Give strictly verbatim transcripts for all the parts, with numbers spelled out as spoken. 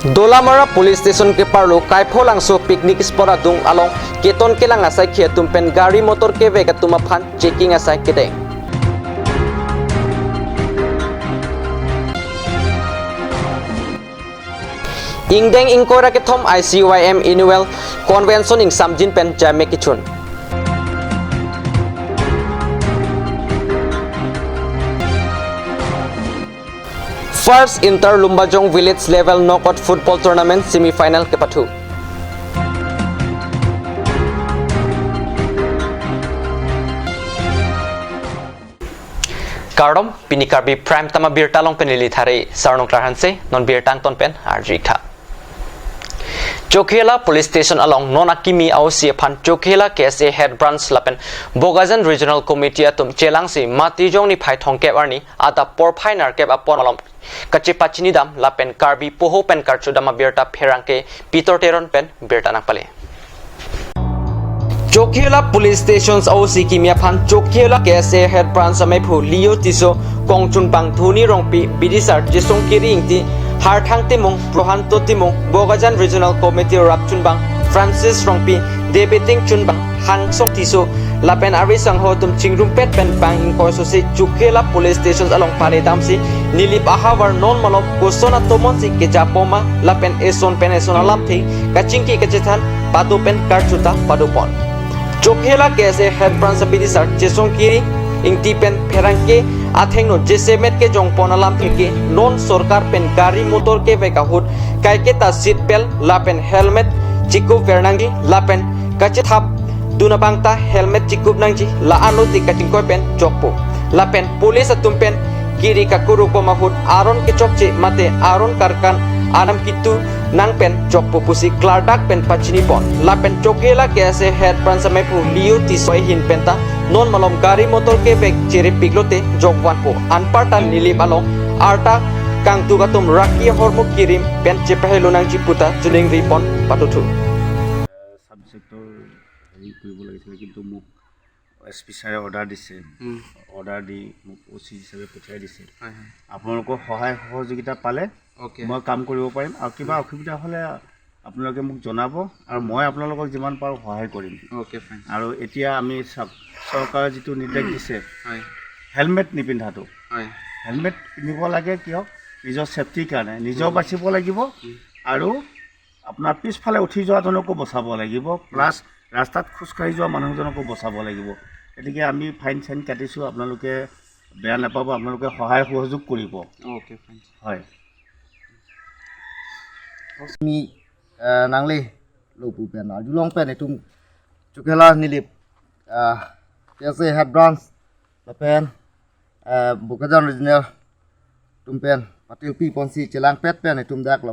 Dolamara Police Station keparlo Kaipholangso picnic spot adung along keton kelang asaikhi atum pen gari motor kevek atum aphan checking asai kedeng. Ingdeng ingkoi ra kethom I C Y M Annual Convention ingsamjin pen jaime kechun. First Inter Lumbajong Village Level Knockout Football Tournament Semi Final kepathu. Kardom, pini Karbi Prime Time abirta along pen neli Thare Sarnong Klarhanse, non birta angton pen arju-ik tha. Chokihola Police Station along non akimi a-O C aphan Chokihola K S A Head Branch lapen Bokajan Regional Committee atum chelangsi Matijong niphai thomkep arni adap porphai nerkep apor malom kachepachini dam lapen Karbi poho pen karchu dam abirta pherangke Peter Teron pen birta nangpale. Chokihola Police Stations a-O C kimi aphan Chokihola K S A Head Branch ameiphu Leo Tisso, kongchunbang Dhoni Rongpi, bidisar Chesong Kiri Ingti, Harthang Timung, Prohanto Timung, Bokajan Regional Committee rapchunbang Francis Rongpi, Debeting chunbang Hangsong Tisso, lapen ari sangho atum chingrumpet pen bang ingkoi sose Chokihola Police Stations along pale damsi Nilip ahavar non malom koson atomonsi kejapoma lapen eson pen eson alamthe kachingki kachethan pado pen karchu ta padopon. Chokihola K S A Head Branch abidisar Chesong Kiri Ingti pen pherangke athengno jasemet kejongpon alamthe ke non sorkar pen gari motor kevek ahut kaiketa seat belt lapen helmet chikup ver nangji lapen kachethap dun abang ta helmet chikup nangji, la-anlo te kachingkoi pen jokpo. Lapen police atum pen kiri kakurupom ahut aron kechokche mate aron karkan anam kitu nang pen jokpo pusi klardak pen pachinipon. Lapen Chokihola K S A Head Branch ameiphu Leo Tisso ahin pen ta non malom gari motor kevek cherepik lote jokvanpo. Anparta Nilip along arta kangtuk atum raki ahormu kirim pen chepahelo nangji puta chuningripon patuthu. ছাব ইনস্পেক্টৰ হেৰি কৰিব লাগিছিলে, কিন্তু মোক S P ছাৰে অৰ্ডাৰ দিছে। উম। অৰ্ডাৰ দি মোক অ' চি হিচাপে পঠিয়াই দিছে। হয়, হয়। আপোনালোকৰ সহায় সহযোগিতা পালে অ'কে। মই কাম কৰিব পাৰিম আৰু কিবা অসুবিধা হ'লে আপোনালোকে মোক জনাব আৰু মই আপোনালোকক যিমান পাৰোঁ সহায় কৰিম। Okay, fine. আৰু এতিয়া আমি চাওক, চৰকাৰে যিটো নিৰ্দেশ দিছে, হয়। হেলমেট নিপিন্ধাটো। হয়। হেলমেট পিন্ধিব লাগে, কিয়? নিজৰ ছেফটিৰ কাৰণে, নিজেও উম। বাচিব লাগিব উম। আৰু আপোনাৰ পিছফালে উঠি যোৱাজনকো বচাব লাগিব, প্লাছ ৰাস্তাত খোজকাঢ়ি যোৱা মানুহজনকো বচাব লাগিব। গতিকে আমি ফাইন চাইন কাটিছোঁ, আপোনালোকে বেয়া নাপাব, আপোনালোকে সহায় সহযোগ কৰিব। Okay, fine. হয়। Kosmi, eh, nangle lo pu pen arjulong pen itum Chokihola Nilip, eh, K S A Head Branch lapen, eh, Bokajan Regional atum pen patilpi ponsi chelangpet pen itum dak lo,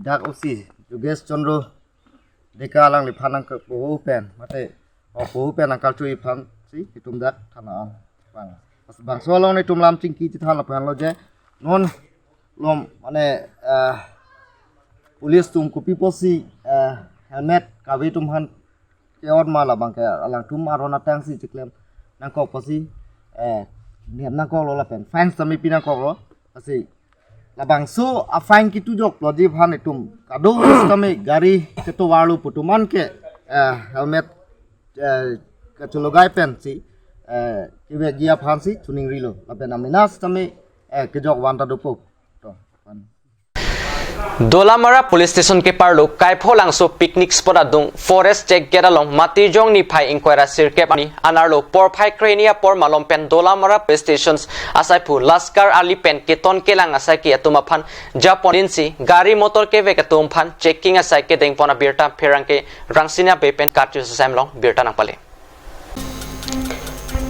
dak O C Jogesh Chandra Deka alangliphan nangkepoho pen mate opo pen nangkarchu aphansi itum dak thana an bang. Bangso along itum lam chingki chethan lapen lo je non lom mane, eh, police atum kopi pusi, eh, helmet kave atum aphan ke-ot ma labang ke alangtum aron atangsi chiklem nangkok pusi, eh, niam nangkoklo lapen fine sitame pi nangkoklo. Lasi labangso a-fine kitu joklo ji aphan itum kadokave sitame gari ketovarlo pu atum an ke, eh, helmet, eh, kachologai pensi, eh, kevekji aphansi chuningrilo lapen amena sitame, eh, kejokvan ta dopo. To, pan. Dolamara Police Station keparlo Kaipholangso picnic spot adung Forest Check Gate along Matijong niphai ingkoi ra sirkep arni anerlo porphai krehini apor malom pen Dolamara Police Stations asaiphu Laskar Ali pen keton kelang asaikhi atum aphan japon insi gari motor kevek atum aphan checking asai kedengpon abirta pherangke Rangsina Bey pen karchu sasem along birta nangpale.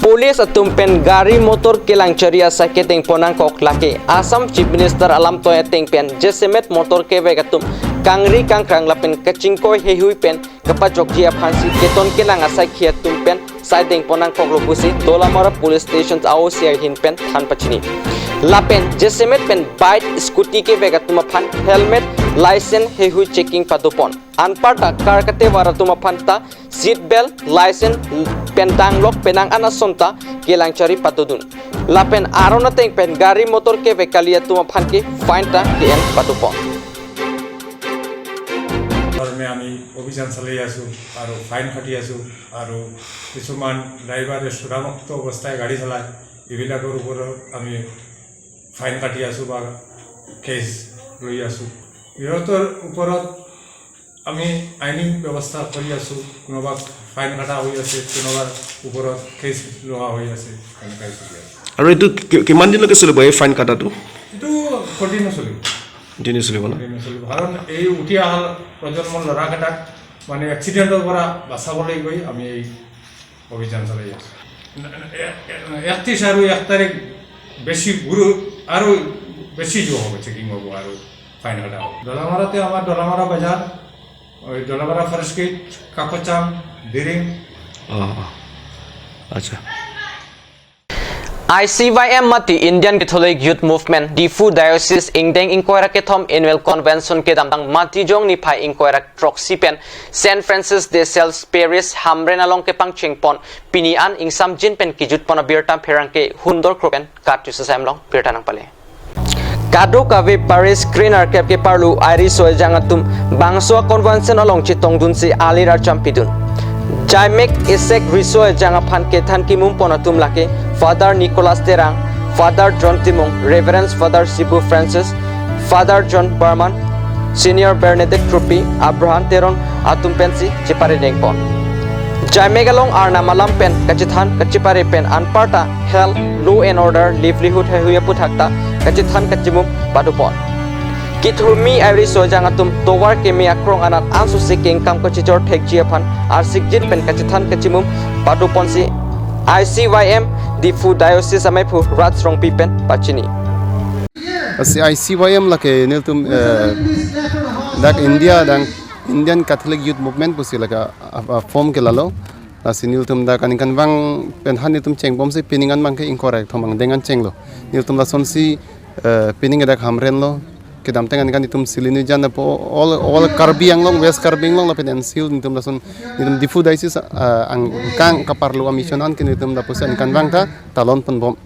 Police atum pen gari motor kelangchari asai kedengpon nangkok lake Assam Chief Minister alamtoi ateng pen jasemet motor kevek atum kangri kangkrang lapen kachingkoi heihui pen kapajokji aphansi keton kelang asaikhi atum pen sai dengpon nangkoklo pusi Dolamara Police Station a-O C ahin pen than pachini. Lapen jasemet pen bike, scooty kevek atum aphan helmet, license, heihui checking padopon. Anparta car katevar atum aphan ta seat belt, license pen danglok penang an ason ta kelangchari padodun. Lapen aron ateng pen gari motor kevek kali atum aphan ke fine ta ke-en padopon. আমি অভিযান চলাই আছো আৰু ফাইন কাটি আছো আৰু কিছুমান ড্ৰাইভাৰে সুৰামুক্ত অৱস্থাই গাড়ী চলায়, এইবিলাকৰ ওপৰত আমি ফাইন কাটি আছো বা কেছ লৈ আছো। সিহঁতৰ ওপৰত আমি আইনী ব্যৱস্থা কৰি আছো। কোনোবা ফাইন কটা হৈ আছে, কোনোবাৰ ওপৰত কেছ লোৱা হৈ আছে, এনেকুৱাই চলি আছে। আৰু এইটো কি- কিমান দিনলৈকে চলিব এই ফাইন কটাটো? এইটো কণ্টিনিউ চলিব। কণ্টিনিউ চলিব ন? কণ্টিনিউ চলিব। কাৰণ এই উঠি অহা প্ৰজন্মৰ ল'ৰাকেইটাক মানে এক্সিডেণ্টৰ পৰা বচাবলৈ গৈ আমি এই অভিযান চলাই আছো। একত্ৰিছ আৰু এক তাৰিখ বেছি গুৰু আৰু বেছি জোৰ হ'ব, চেকিং হ'ব আৰু ফাইন কটা হ'ব। দলামাৰাতে আমাৰ দলামাৰা বজাৰ, ওই দলামাৰা ফৰেষ্ট গেট, কাকচাং, দিৰিং। অ, অ। আচ্ছা। I C Y M mate Indian Catholic Youth Movement, Diphu Diocese ingdeng ingkoi ra kethom Annual Convention kedamtang Matijong niphai ingkoi ra throksi pen Saint Francis de Sales Parish Hamren along kepangchengpon pini an ingsamjin pen kejutpon abirta pherangke Hundor Kro pen Katu Sasai Amlong birta nangpale. Kadokave Parish kre-nerkep keparlu airiso ejang atum bangso a-convention along chetongdunsi alir archam pidun. Jaimek esek riso ejang aphan kethan kimumpon atum lake Father Nicholas Terang, Father John Timung, Reverend Father Sibu Francis, Father John Barman, Senior Bernadette Krupi, Abraham Teron atum pensi cheparedengpon. Jaimek along Arnam alam pen kachethan kachepare pen anparta health, law and order, livelihood haihui aputhak ta kachethan kachemum padopon. Kithurmi airiso ejang atum tovar keme akrong anat ansusi kengkam kachechor thekji aphan arsikjin pen kachethan kachemum padoponsi I C Y M Diphu Diocese ameiphu Raj Rongpi pen pachini. Asi I C Y M lake nelitum, eh, dak India dang Indian Catholic Youth Movement pusi lake a, a, a form ke lalo. Lasi nelitum dak aningkanvang pen han nelitum chengbomsi pining an mangke ingkoi ra kethom angdeng an chenglo. Nelitum lasonsi, eh, pining dak Hamren lo. Kedamtang aningkan nelitum Silonijan apo all, all Karbi Anglong, West Karbi Anglong lapen N C Hills nelitum lason nelitum Diphu Diocese, eh, angkang kaparlo a-mission an ke nelitum lapusi aningkanvang ta talonponbom.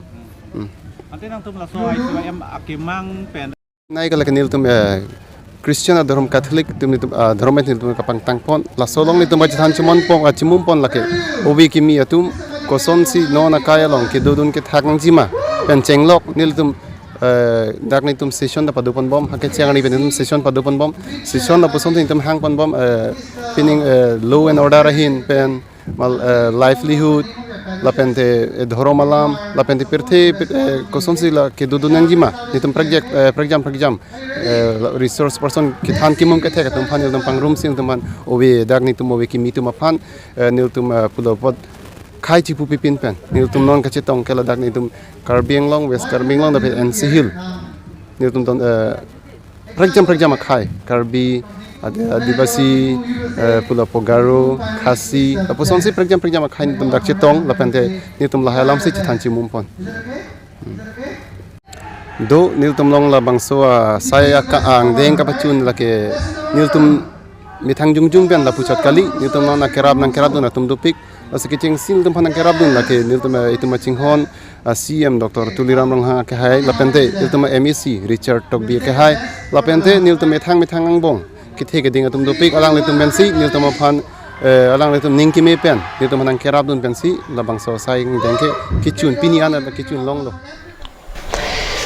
Hmm. Ante nangtum laso I C Y M akemang pen. Nai kala ke nelitum, eh, Christian adhorom Catholic atum nelitum, ah, adhorom nelitum kapangtangpon. Laso along nelitum kachethan chemonpon, ah, chemumpon lake ove kimi atum kosonsi non akai along kedodun kethak nangjima pen chenglok nelitum, eh, dak nelitum session ta padoponbom, hake chiang ari pen nelitum session padoponbom. Session lapuson nelitum hangponbom, eh, pining, eh, law and order ahin pen mal, eh, livelihood, lapente, eh, dhorom alam, lapente pirthe, pir-, eh, kosonsi la kedodun nangjima nelitum prekjak, eh, prekjam prekjam, eh, la resource person kethan kimum kethek atum aphan nelitum pangrumsi nelitum aphan ove dak nelitum ove kimi atum aphan, eh, nelitum, eh, pulo apot khei chipu pipin pen nelitum non kachetong ke ladak nelitum Karbi Anglong, West Karbi Anglong, lapen N C Hills nelitum ton, eh, prekjam prekjam akhei, Karbi, Adi-, Adivasi, eh, pulo apot Garo, Khasi, lapusonsi prekjam prekjam akhei nelitum dak chetong, lapente nelitum lahai alamsi chethan chemumpon. Hmm. Do nelitum along labangso asai aka angdeng kapachun lake nelitum methang jongjong pen lapuchot kali, nelitum along nangkerap nangkerapdun atum dopik, lasi kechengsi nelitum aphan nangkerapdun lake nelitum, eh, itum achinghon, ah, C M Doctor Tuliram Ronghang akehai, lapente ilitum M A C Richard Tokbi akehai, lapente nelitum methang methang angbong kethe keding atum dopik, alanglitum pensi nelitum aphan, eh, alanglitum ning keme pen nelitum aphan nangkerapdun pensi labangso asai angdeng ke kechun pini an kechun longlo.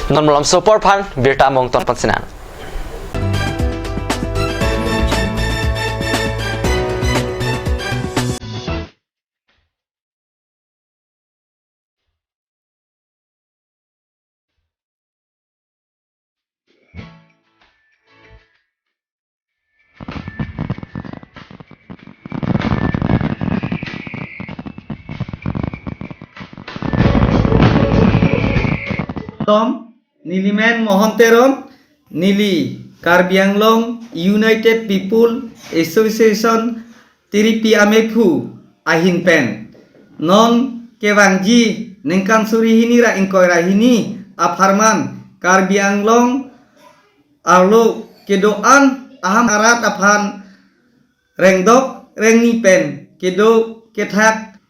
Non malom sopor aphan birta mongton pon sinang. Tom, neli men Mohon Teron, neli Karbi Anglong United People Association tiripi amephu ahin pen non kevangji ningkan suri hini ra ingkoi ra hini apharman Karbi Anglong arlo kedo-an aham arat aphan rengdok rengni pen kedo kethak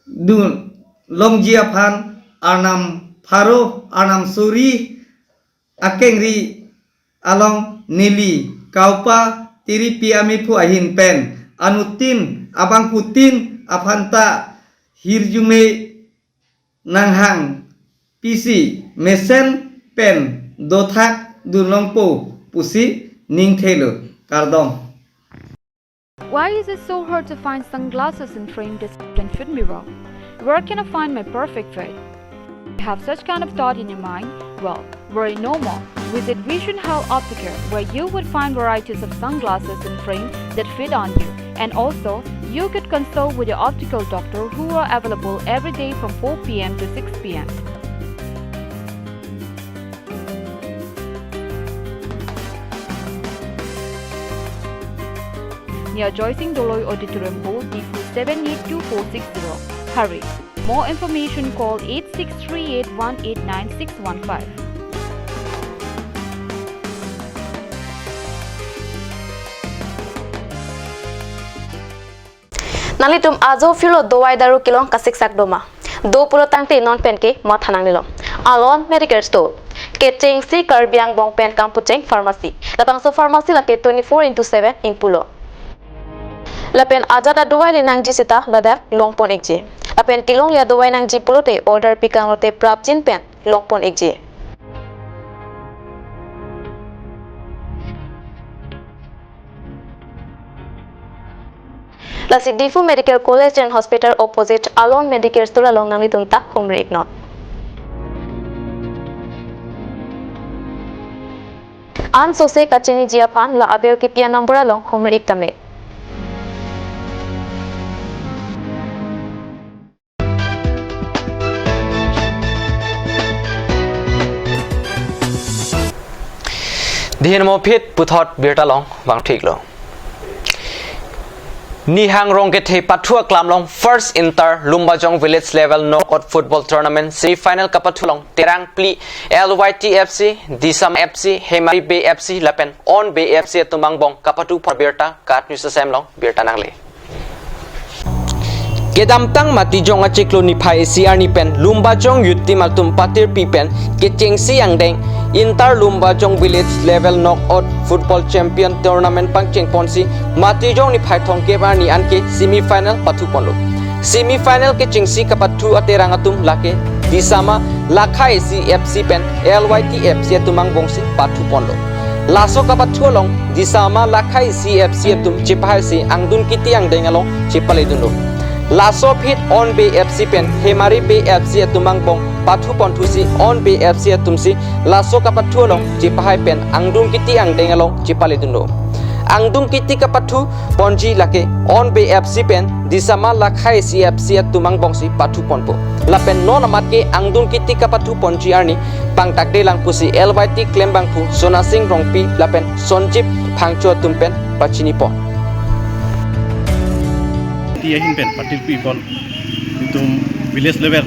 dun longji aphan Arnam pharo Arnam suri akengri along neli kaupa tiripi amephu ahin pen anuttin abangphutin aphanta hirjume nanghang pisi mesen pen dothak dunlongpo pusi ningthelo, kardom. Why is it so hard to find sunglasses and frame that can fit me well? Where can I find my perfect fit? You have such kind of thought in your mind? Well, worry no more. Visit Vision Health Opticare, where you would find varieties of sunglasses and frame that fit on you. And also, you could consult with your optical doctor who are available every day from four p m to six p m. Near Joysing Doloi Auditorium Hall, Diphu seven eight two four six zero. Hurry! More information, call eight six three eight one eight nine six one five. Nanglitum ajo phirlo dovai daru kelong kasiksak doma. Do pulo tangte non penke matha nangnelo. Alon Medical Store. Kechengsi Karbi Anglong pen kamphucheng pharmacy. Labangso pharmacy lake twenty-four into seven ingpulo. Lapen ajat adovai le nangji seta ladak longpon ikji. Lapen kelongle adovai nangji pulote order pikang lote prapjin pen longpon ikji. Lasi Diphu Medical College and Hospital opposite Alon Medical Store along nanglitum ta humri iknon. An sose kachiniji aphan la abel kipi a-number along humri ik tame. Dihin mo phit puthot birta along vangthiklo. Nihang Rongkethe pathu aklam along first inter Lumbajong village level knockout football tournament semi final kapathu along Terang phli L Y T F C, Disama F C, Hemari Bey F C lapen On Bey F C atum angbong kapathu apor birta KAT News asem along birta nangle. Kedamtang Matijong achiklo niphai isi arni pen Lumbajong youth team atum patirpi pen kechengsi angdeng inter Lumbajong village level knockout football champion tournament pangchengponsi Matijong niphai thomkep arni anke semi final pathuponlo. Semi final kechengsi kapathu aterang atum lake Disama Lakha A C F C pen L Y T F C atum angbongsi pathuponlo. Laso kapathu along Disama Lakha A C F C atum chepahaisi angdun kiti angdeng along chepaledunlo. Laso aphi On Bey F C pen Hemari Bey F C atum angbong pathuponthusi On Bey F C atumsi laso kapathu along chepahai pen angdun kiti angdeng along chepaledunlo. Angdun kiti kapathuponji lake On Bey F C pen Disama Lakha A C F C atum angbongsi pathuponpo. Lapen non amat ke angdun kiti kapathuponji arni pangtakdelang pusi L Y T klembangphu Sonasing Rongpi lapen Sonjip Phangcho atum pen pachinipon. Ti ahin pen patirpipon itum village level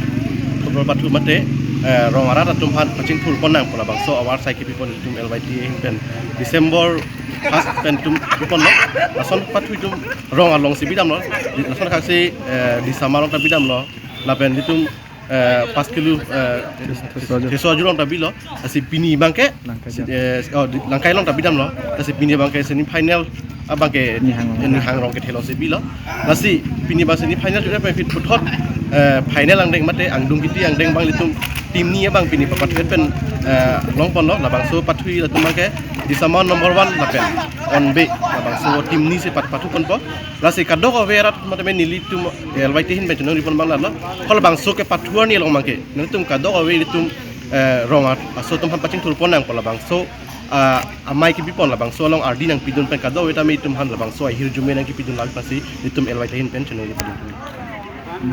football pathu mate, eh, rong arat atum aphan pachingthurpon nangpo labangso award sai kipipon itum L Y T ahin pen December first pen itum iponlo. Lason pathu itum rong alongsi bidamlo. Lason kaksi, eh, Disama along ta bidamlo. Lapen itum, eh, pas kilo, eh, Theso ajulong ta bilo. Lasi pini abangke, Langkai si, eh, oh, di, Langkai along ta bidamlo. Lasi pini abangke semi final abangke Nihang Rongkethe, Nihang Rongkethe alongsi bilo. Lasi pini abang semi final jodha pen phit puthot, eh, final angdeng mate angdun kiti angdeng abang ilitum team ni abang pini papathu pen, eh, longponlo. Labangso pathu ilitum abangke Disama number one lapen On Bey labangso team ni si pat-, pathuponpo. Lasi kadokave arat mate nelitum L Y T ahin pen chenong ripon abang lalo. Halabangso kepathu arni along abangke nelitum kadokave ilitum, eh, rong arat aso atum aphan pachingthurpon nangpo labangso, ah, amei kipipon labangso along ardi nangpidun pen kadokave tame itum aphan labangso ahirjume nangkipidun lang pasi itum L Y T ahin pen chenong ripon.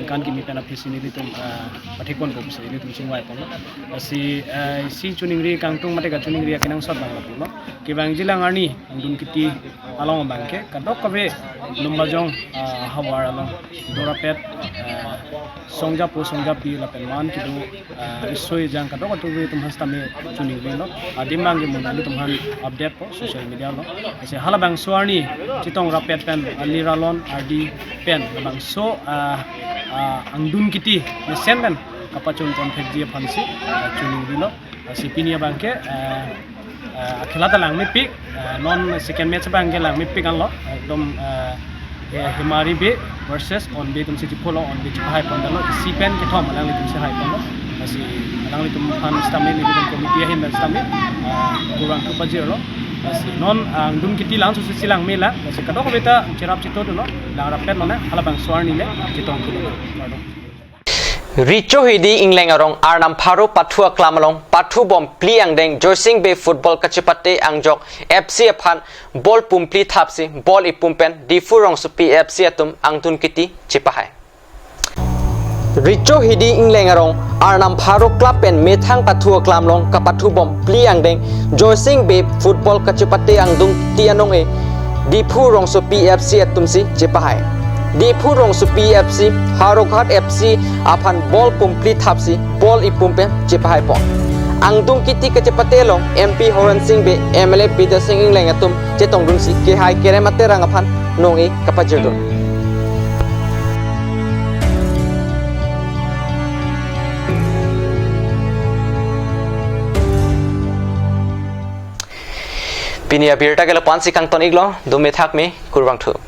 Kan kimi pen aphisi nelitum, ah, pathikponpo pusi nelitum chingvaiponlo. Lasi, ah, isi choningri kangtung mate kachoningri akenangsot abang lapulo. Kevangjilang arni angdun kiti along abangke kadokave Lumbajong, ah, havar along dorapet, ah, songjapo songjapi lapen man kedo, ah, riso ejang kadokave atum aphan sitame choningrilo. Adim abangke mo nanglitum aphan update po social media along. Lasi halabangso arni chetong rapet pen alir alon ardi pen labangso, ah, ah, angdun kiti mesen pen kapachunpon thekji aphansi, ah, choningrilo. Lasi pini abangke, ah, Eh, akhela ta langmepik, eh, non second match abang ke langmepik anlo, ekdom, eh, eh, Hemari Bey versus Onbe atumsi chipolo, Onbe chipahai pon dalo, isi pen kethom alanglitumsi hai ponlo, lasi alanglitum aphan sitame nelitum committee ahin pen sitame, eh, kurvangthu pajirlo, lasi non angdung kiti langsosi langme lang, lasi kadokave ta cherap chitodunlo, langrap pet nona, halabangso arni le, chitong thulo, kardom. Richo Hidi Ingleng arong Arnam Pharo pathu aklam along pathubom phli angdeng Joysing Bey football kachepate angjok F C aphan ball pumphli thapsi ball ipum pen Diphu Rongsopi F C atum angdung kiti chepahai. Richo Hidi Ingleng arong Arnam Pharo club pen methang pathu aklam along kapathubom phli angdeng Joysing Bey football kachepate angdung kiti anong-e Diphu Rongsopi F C atumsi chepahai. Diphu Rongsopi F C, Howraghat F C aphan ball pumphli thapsi ball ipum pen chepahai pon. Angdung kiti kachepate along M P Horen Sing Bey, M L A Bidya Sing Ingleng atum chetongdunsi kehai kerem aterang aphan nong-e kapajirdun. Pini abirta ke lapu-ansi kangton iklo, dome thakme, kurvangthu.